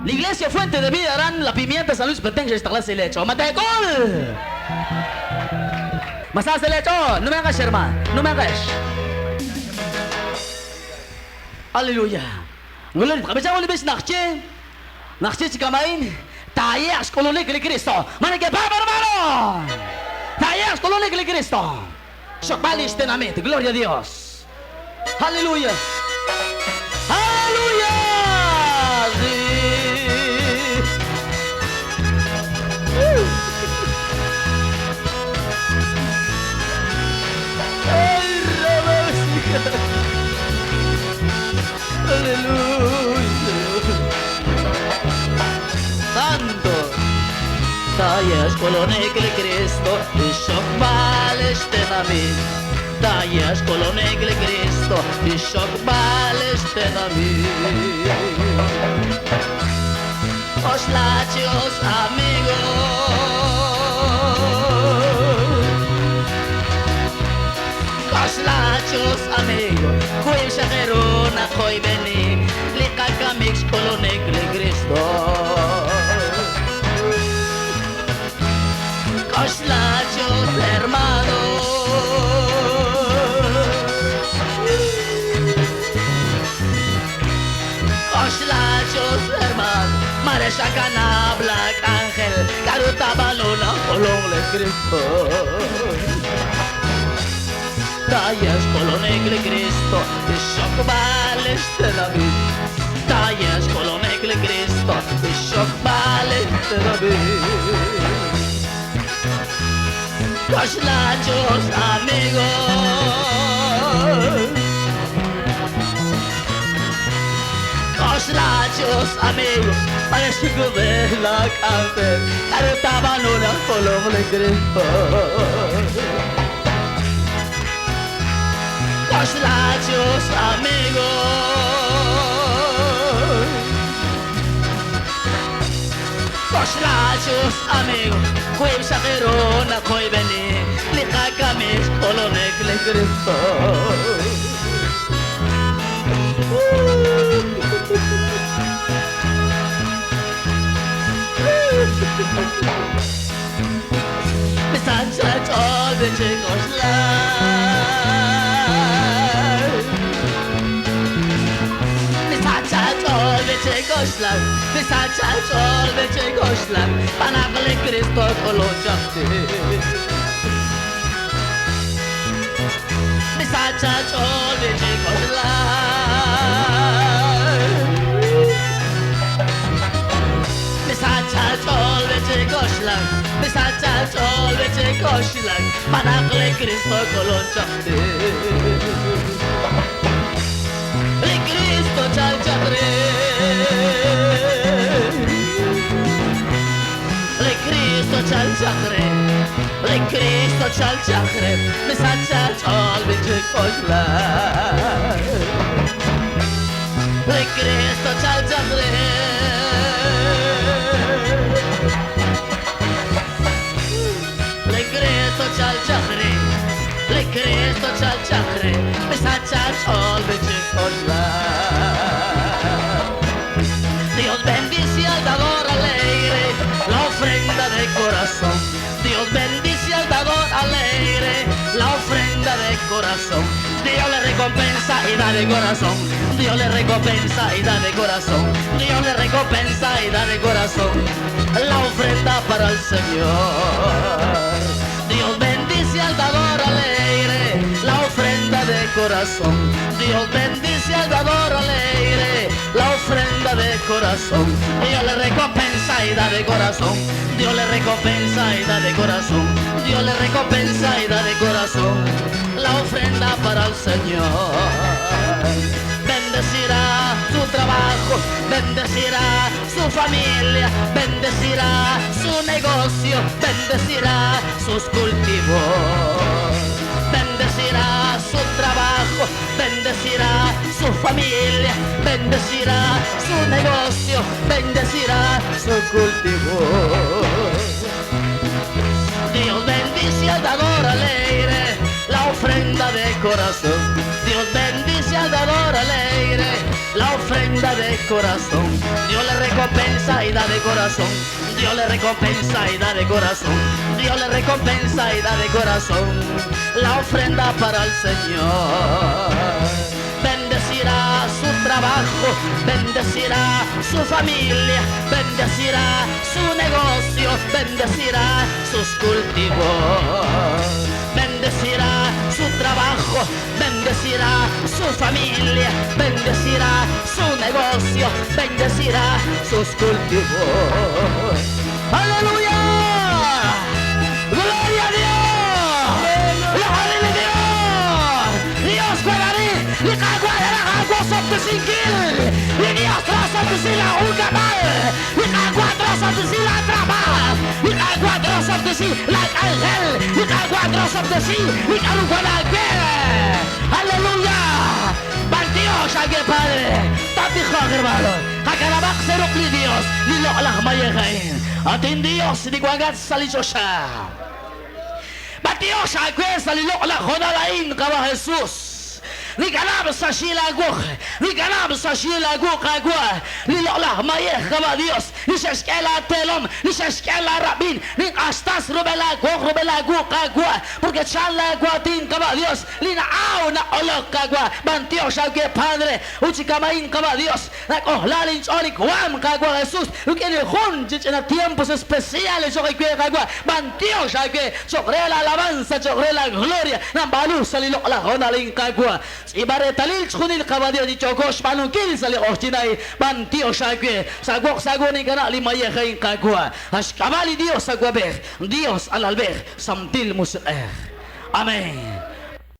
La Iglesia Fuente de Vida aran La Pimienta San Luis Petén xe'xtaqla sa' leech'ool. Ma teek'ul? Ma sa sa' leech'ool? Numenqex, hermaan. Numenqex. Aleluya. Gloria. Tqab'icha jun li b'ich naq ye, naq ye chi kama'in, taaye'q xk'ulunik li Kristo. Ma nekepaab', hermano? Taaye'q xk'ulunik li Kristo. Xokb'al lix tenamit. Gloria a Dios. Aleluya. Aleluya. Sí. Ay, Rabasika. Aleluya. Santo. Taye'q xk'ulunik li Kristo, lix xokb'al lix tenamit. Taye'q xk'ulunik li Kristo, lix xokb'al lix tenamit. Oxlachos amigos. Oxlachos amigos. Kuim shajeruna koy beni. Li qakamik xk'ulunik li Kristo. Oxlachos hermanos. Oxlachos hermanos. Mare shakana Black Angel. Karuta baluna kolong le Cristo. Taye'q xk'ulunik li Kristo. Xokb'al lix tenamit. Taye'q xk'ulunik li Kristo. Xokb'al lix tenamit. Oxlachos amigos. Oxlachos amigos. Parece que de la cárcel. Cartaban una color de Cristo. Oxlachos amigos. Oxlachos amigos. Kuim shajerona koy beni. Li qakamik xk'ulunik li Kristo. Misach ch'ool chik'oxlak. Misach ch'ool chik'oxlak. Misach ch'ool chik'oxlak. Panaq li Kristo k'ulun chaq Misach ch'ool chik'oxlak. Misach ch'ool chik'oxlak. Misach ch'ool chik'oxlak. Panaq li Kristo k'ulun chaq Li Kristo chal chaq re. Li Kristo chal chaq re. Li Kristo chal chaq re. Misach ch'ool chik'oxlak. Li Kristo chal chaq re. Li Kristo chal chaq re. Li Kristo chal chaq re. Misach ch'ool chik'oxlak. Dios bendice al dador alegre, la ofrenda de corazón. Dios bendice al dador alegre, la ofrenda de corazón. Dios le recompensa y da de corazón. Dios le recompensa y da de corazón. Dios le recompensa y da de corazón. La ofrenda para el Señor. Dios bendice al dador alegre, la ofrenda de corazón. Dios bendice al dador alegre, la ofrenda de corazón. Dios le recompensa y da de corazón. Dios le recompensa y da de corazón. Dios le recompensa y da de corazón. La ofrenda para el Señor. Bendecirá su trabajo, bendecirá su familia, bendecirá su negocio, bendecirá sus cultivos. Bendecirá su trabajo, bendecirá su familia, bendecirá su negocio, bendecirá su cultivo. Dios bendice al dador alegre, la ofrenda de corazón. Dios bendice al dador alegre, la ofrenda de corazón. Dios le recompensa recompensa y da de corazón. Dios le recompensa y da de corazón. Dios le recompensa y da de corazón la ofrenda para el Señor. Bendecirá su trabajo, bendecirá su familia, bendecirá su negocio, bendecirá sus cultivos. Bendecirá su trabajo, bendecirá su familia, bendecirá su negocio, bendecirá sus cultivos. ¡Aleluya! ¡Gloria a Dios! ¡Gloria a Dios! Dios guardaré, li Qaawa' naraj aawosob'tesinkil. Li Dios trosob'tesi laa junkab'al. Li Qaawa' trosob'tesi laa trab'aaj. Li Qaawa' trosob'tesi laa k'anjel. Li Qaawa' trosob'tesi li k'a'ru wan aawe. Aleluya! B'antiox aawe, Padre. Tatijoq, hermano. Qakanab'aq sa' ruq' li Dios li loq'laj mayej a'in. At inDios li wankat sa' li choxa. B'antiox aawe sa' li loq'laj hoonal a'in, Qawa' Jesus. Nikanab' sa' xyi laawuq, nikanab' sa' xyi laawu, Qaawa', li loq'laj mayej, Qawa' Dios, li xe'xk'e laateelom, li xe'xk'e laarab'in, ninq'axtas rub'el laawoq, rub'el laawu, Qaawa', porque chan laawaatin, Qawa' Dios, li na'aw naq'olok, Qaawa', b'antiox aawe, Padre, ut chi kama'in, Qawa' Dios, Nak'ojla linch'ool li waanm, Qaawa' Jesus, rik'in li jun chi ch'ina tiempos especiales cho'q ewe, Qaawa', b'antiox aawe cho'q re la alabanza, cho'q re la gloria, nanb'aanu sa' li loq'laj hoonal a'in, Qaawa'. Tz'iib'a reetalil chixjunil Qaawa' Dios li yooko xb'aanunkil sa' li q'oqyink a'in, b'antiox aawe, sa' woq sa' wu ninkana' li mayej a'in, Qaawa', a' xk'ab'a' li Dios Awab'ej, Dios Alalb'ej, Santil Musiq'ej. Amén.